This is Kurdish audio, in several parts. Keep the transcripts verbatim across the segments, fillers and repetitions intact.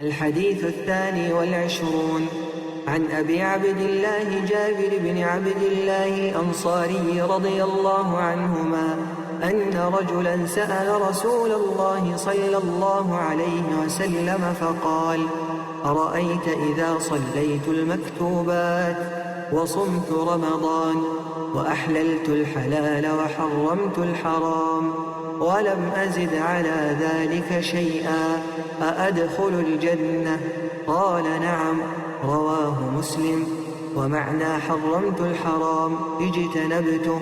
الحديث الثاني والعشرون. عن أبي عبد الله جابر بن عبد الله الأنصاري رضي الله عنهما أن رجلا سأل رسول الله صلى الله عليه وسلم فقال: أرأيت إذا صليت المكتوبات وصمت رمضان وأحللت الحلال وحرمت الحرام ولم أزد على ذلك شيئا أأدخل الجنة؟ قال: نعم. رواه مسلم. ومعنى حرمت الحرام اجتنبته،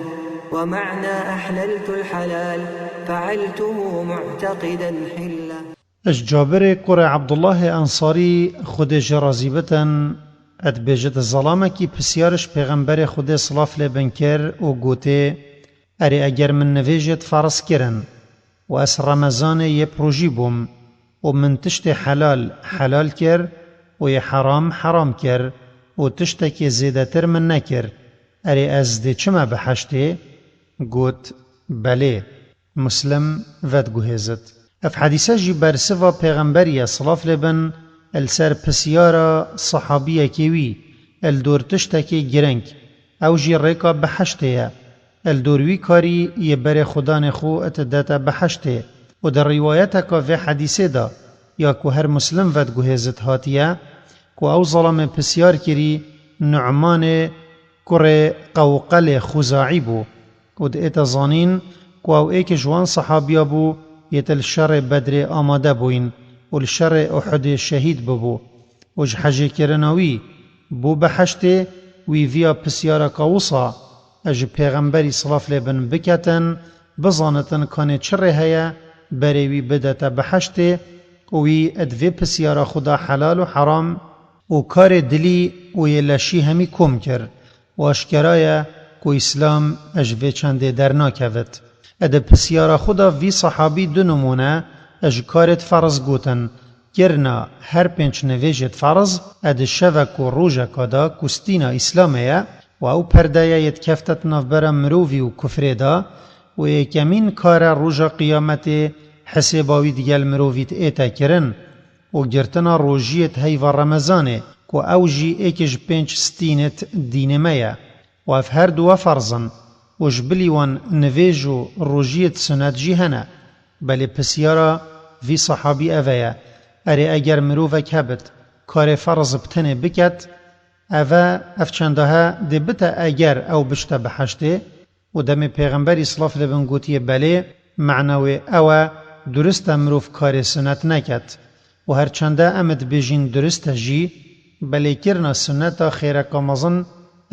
ومعنى أحللت الحلال فعلته معتقدا حله. Ji Cabirê kurê Ebdullahê Ensarî, Xwedê jê razî bitin, dibêjit: Zelamekî pisyar ji Pêxemberê Xwedê silav lê bin kir û gotê: Erê, eger min nivêjêt ferz kirin û ez Remezanê yê bi rojî bûm û min tiştê helal helal kir û yê heram heram kir û tiştekê zêdetir min nekir, erê, ez dê çime biheştê? Got: Belê. Muslim vediguhêzit. Ev hedîse jî bersiva Pêxemberî ye, silav lê bin, li ser pisyara sehabiyekê wî, li dor tiştekê girîng, ew jî rêka biheştê ye. Li dor wî karî yê berê Xudanê xwe didete biheştê. Û di rîwayeteka vê hedîsê de, ya ku her Muslim vediguhêzit hatiye, ku ew zelamê pisyar kirî Nu'manê kurê Qewqelê Xuzaî bû û diête zanîn ku ew êk ji wan sehabiya bû yêt li şerê Bedrê amade bûyîn û li şerê Uhudê şehîd bibû û ji hejêkirina wî bû biheştê, wî viya pisyareka wisa ji Pêxemberî silav lê bin biketin, bizanitin kanê çi rê heye berê wî bidete biheştê û wî di vê pisyara xwe de helal û heram û karê dilî û yê leşî hemî kom kir û aşkera ye ku Îslam ji vê çendê dernakevit. Di pisyara xwe de vî sehabî du nimûne ji karêt ferz gotin, kirina her pênc nivêjêt ferz, di şevek û rojeka de ku stîna Îslamê ye û ew perdeye yê dikeftet navbera mirovî û kufrê de û yekemîn kare roja qiyametê hisêba wî digel mirovî diête kirin û girtina rojiyêt heyva Remezanê ku ew jî êk ji pênc stînêt dînê me ye. Û ev her du ferz in û ji bilî wan nivêj û rojiyêt sunet jî hene. Belê pisyara vî sehabî ev e ye, erê, eger mirovek hebit karê ferz bi tenê biket, ev e, ev çendahe dê bite eger ew bişte biheştê? Û demê Pêxemberî silav lê bin gotiye belê, mena wê ew e, durist e mirov karê sunet neket. Û her çende em dibêjîn durist e jî, belê kirina sunneta xêreka mezin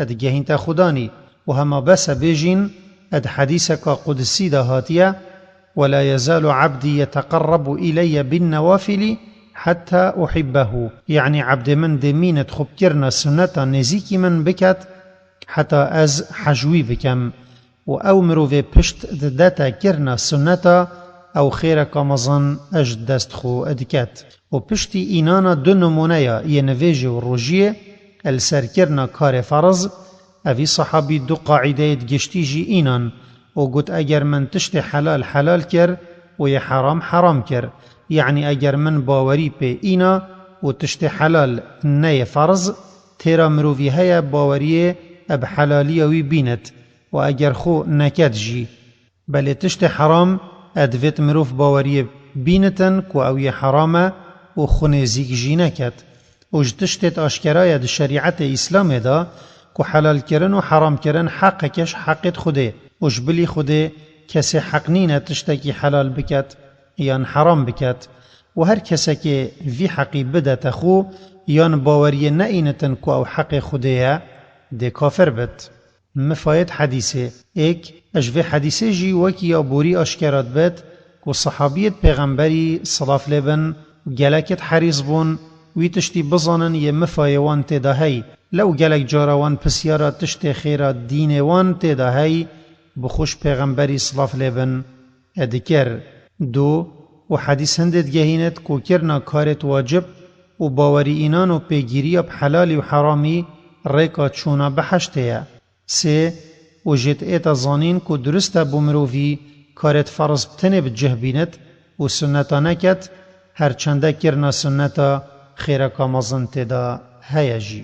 digehînte Xudanî û hema bes e bêjîn, di hedîseka qudisî de hatiye: "ولا يزال عبدي يتقرب إلي بالنوافل حتى أحبه." Yanî ebdê min dê mînit xwe bi kirina sunneta nêzîkî min biket, heta ez hej wî bikem. Û ew mirovê pişt didete kirina sunneta, ew xêreka mezin ji dest xwe diket. Û piştî înana du nimûneya yê nivêjê û rojiyê, li ser kirina karê ferz, evî sehabî du qaîdeyêt giştî jî înan û got: Eger min tiştê helal helal kir û yê heram heram kir, yanî eger min bawerî pê îna û tiştê helal neyê ferz, têra mirovî heye baweriyê bi helaliya wî bînit û eger xwe neket jî. Belê tiştê heram, e, divêt mirov baweriyê bînitin ku ew yê heram e û xwe nêzîk jî neket. Û ji tiştêt aşkera ye di şerîetê Îslamê de ku helalkirin û heramkirin heqeke ji heqêt Xwedê û ji bilî Xwedê kesê heq nîne tiştekî helal biket yan heram biket. Û her kesekê vî heqî bidete xwe yan baweriyê neînitin ku ew heqê Xwedê ye, dê kafir bit. Mifayêt hedîsê. Êk, ji vê hedîsê jî wekî ya borî aşkera dibit ku sehabiyêt Pêxemberî, silav lê bin, gelekêt herîs bûn, wî tiştî bizanin yê mifayê wan tê de hey. Lew gelek cara wan pisyara tiştê xêra dînê wan tê de hey, bi xwe ji Pêxemberî, silav lê bin, dikir. Du, û hedîs hindê digehînit ku kirina karêt wacib û bawerî înan û pêgîriya bi helalî û heramî rêka çûna biheştê ye. Sê, û jê diête zanîn ku durist e bo mirovî karêt ferz bi tenê bi cih bînit û sunneta neket, her çende kirina sunneta xêreka mezin tê de heye jî.